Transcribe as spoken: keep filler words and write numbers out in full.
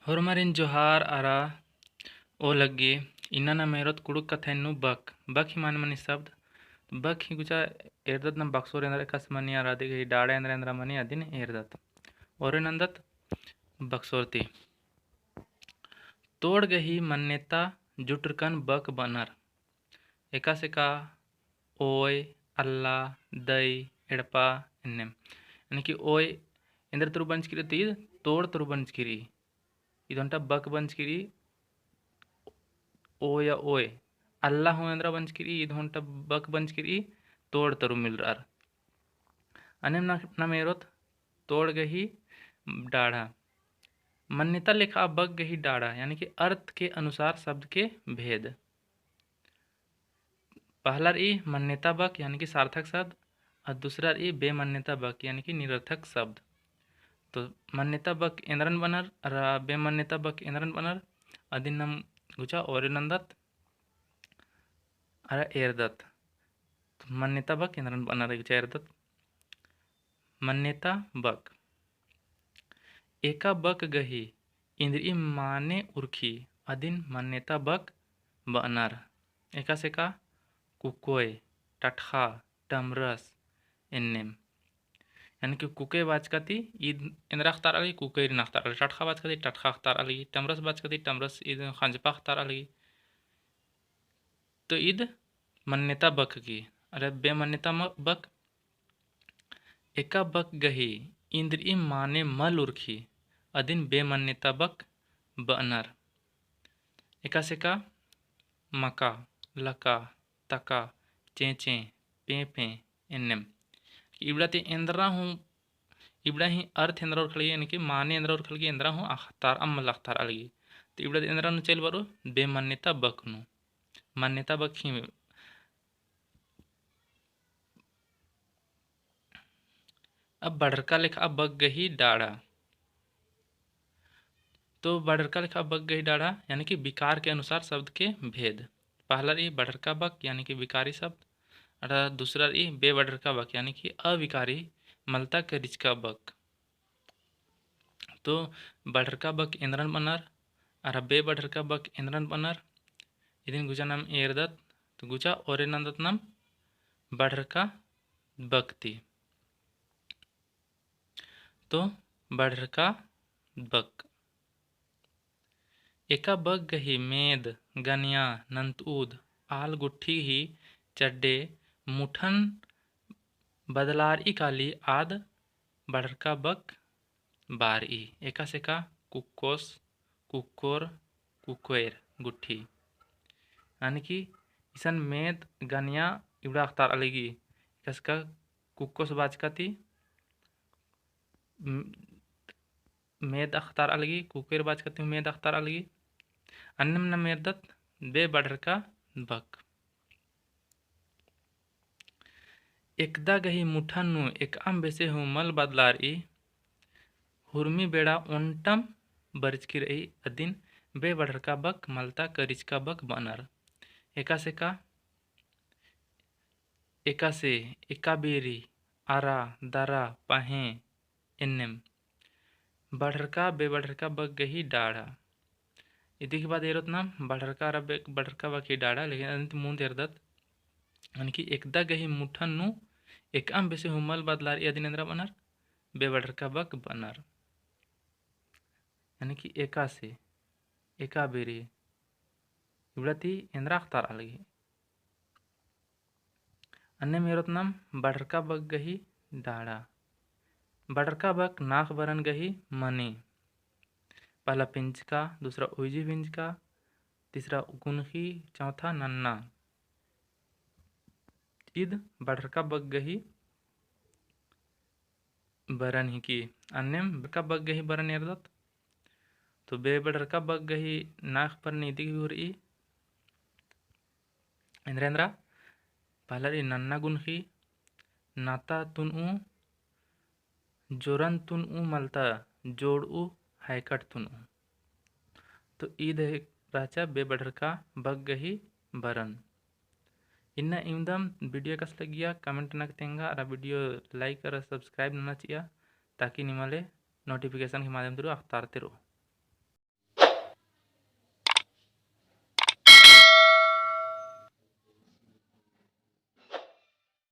होरमारिन जोहार अरा ओ लग्गी। इन्ना नाम एरोत कुँड़ुख़ कत्थन नू बक। बक ही माने मनी शब्द। बक ही गुचा एरदत नाम बक्सोर एन्दरा एकासे मनी अरा अदी गही डाड़ा एन्दरा एन्दरा मनी अदिन एरदत। ओरे नन्दत बक्सोर ती। तोड़ गही मन्नेता जुटरकन बक बअनर। एकासे का ओय, अल्ला, दई, एड़पा एन्नेम। यानी कि ओय एन्दर तरु बंचकी रई तो ईद तोड़ तरु बंचकी रई। ईद ओन्टा बक बंचकी रई, ओ या ओय। अल्ला हूँ एन्दरा बंचकी रई, ईद ओन्टा बक बंचकी रई, तोड़ तरु मिलरअर। अन्नेम ना-, नाम एरोत तोड़ गही डाड़ा। मन्नेता लेखा बक गही डाड़ा, यानी कि अर्थ के अनुसार शब्द के भेद। पहला रई मन्नेता बक, यानी कि सार्थक शब्द, और दूसरा रई बेमन्नेता बक, यानी कि निरर्थक शब्द। तो मन्नेता बक एन्दरन बअनर, अरा बेमन्नेता बक एन्दरन बअनर, अदिन नाम गुचा ओरे नन्दत, अरा एरदत। तो मन्नेता बक एन्दरन बअनर गुचा एरदत। मन्नेता बक। एका बक गही इन्द्रिई माने उरखी अदिन मन्नेता बक बअनर। एकासे का कुकोय, टटखा, टमरस एन्नेम। यानी कि कुकोय बाचका ती ईद एन्दरा अख़तारआ लगी, कुकोय इरना अख़तारआ लगी, टटखा बाचका ती टटखा अख़तारआ लगी, टमरस बाचका ती टमरस ईद खंजपा अख़तारआ लगी। तो ईद मन्नेता बक की, अरा बेमन्नेता म-, बक। एका बक गही इन्द्रिई माने मल उरखी अदिन बेमन्नेता बक बअनर। एकासे का मका, लका, तका, चेंचे, पेंपे एन्नेम। इबड़ा ती एन्दरा हूँ, इबड़ा ही अर्थ एन्दरा उरखा लगी, यानी कि माने एन्दरा उरखा लगी, एन्दरा हूँ अख़तारआ, मल अख़तारआ लगी। तो इबड़ा ती एन्दरा नू चइल बरओ, बेमन्नेता बक नू। मन्नेता बक ही अब बढ़रका लेखा बक गही डाड़ा। तो बढ़रका लेखा बक गही डाड़ा, यानी कि विकार के अनुसार शब्द के भेद। पहला रई बढ़रका बक, यानी कि विकारी शब्द, अरा दूसरा रई बेबढ़रका बक, यानी कि अविकारी, मलता करिचका बक। तो बढ़रका बक एन्दरन बअनर, अरा बेबढ़रका बक एन्दरन बअनर, इदिन गुचा नाम एरदत, तो गुचा ओरे नन्दत नाम बढ़रका बक ती। तो बढ़रका बक। एका बक गही मेद, गनिया, नन्तउद, आल गुट्ठी ही चड्डे मुठन बदलारई काली आद बढ़रका बक बारई। एकासे का कुक्कोस, कुक्कोर, कुक्कोएर गुट्ठी। यानी कि इसन मेद गनिया इबड़ा अख़तारआ लगी। एकासे का कुक्कोस बाचका ती म-, मेद अख़तारआ लगी, कुक्कोएर बाचका ती मेद अख़तारआ लगी। अन्नेम नाम एरदत बेबढ़रका बक। एकदा गही मुठन नू एकअम बेसे हूँ मल बदलारई, हुरमी बेड़ा ओन्टम बरचकी रई अदिन बेबढ़रका बक मलता करिचका बक बअनर। एकासे का, एकासे, एकाबेरी, अरा, दरा, पहें, एन्नेम। बढ़रका, बेबढ़रका बक गही डाड़ा। इदी के बाद एरोत नाम बढ़रका अरा बे-, बढ़रका बक ही डाड़ा, लेकिन अदिन ती मुन्द एरदत। यानी कि एकदा गही मुठन नू एकअम बेसे हूँ मल बदलारई अदिन एन्दरा बअनर, बेबढ़रका बक बअनर। यानी कि एकासे, एकाबेरी, इबड़ा ती एन्दरा अख़तारआ लगी। अन्नेम एरोत नाम बढ़रका बक गही डाड़ा। बढ़रका बक नाख़ बरन गही मनी। पहला पिंजका, दूसरा उइजी पिंजका, तीसरा गुनखी, चौथा नन्ना। ईद बढ़रका बक गही बरन हिकी। अन्नेम बढ़रका बक गही बरन एरदत। तो बेबढ़रका बक गही नाख़ बरन इदी गही हूँ रई। एन्दरा एन्दरा, पहला रई नन्ना गुनखी, नाता तुनऊ, जोरन तुनऊ मलता, जोड़ऊ, हायकट तुनऊ। तो ईद रहचा बेबढ़रका बक गही बरन। इन्ना इवंदम video कस लगिया comment नना तेंगा, अरा video like अरा subscribe नना चिआ, ताकि निमाले notification के माध्यम तुरु अख़तारते रओ।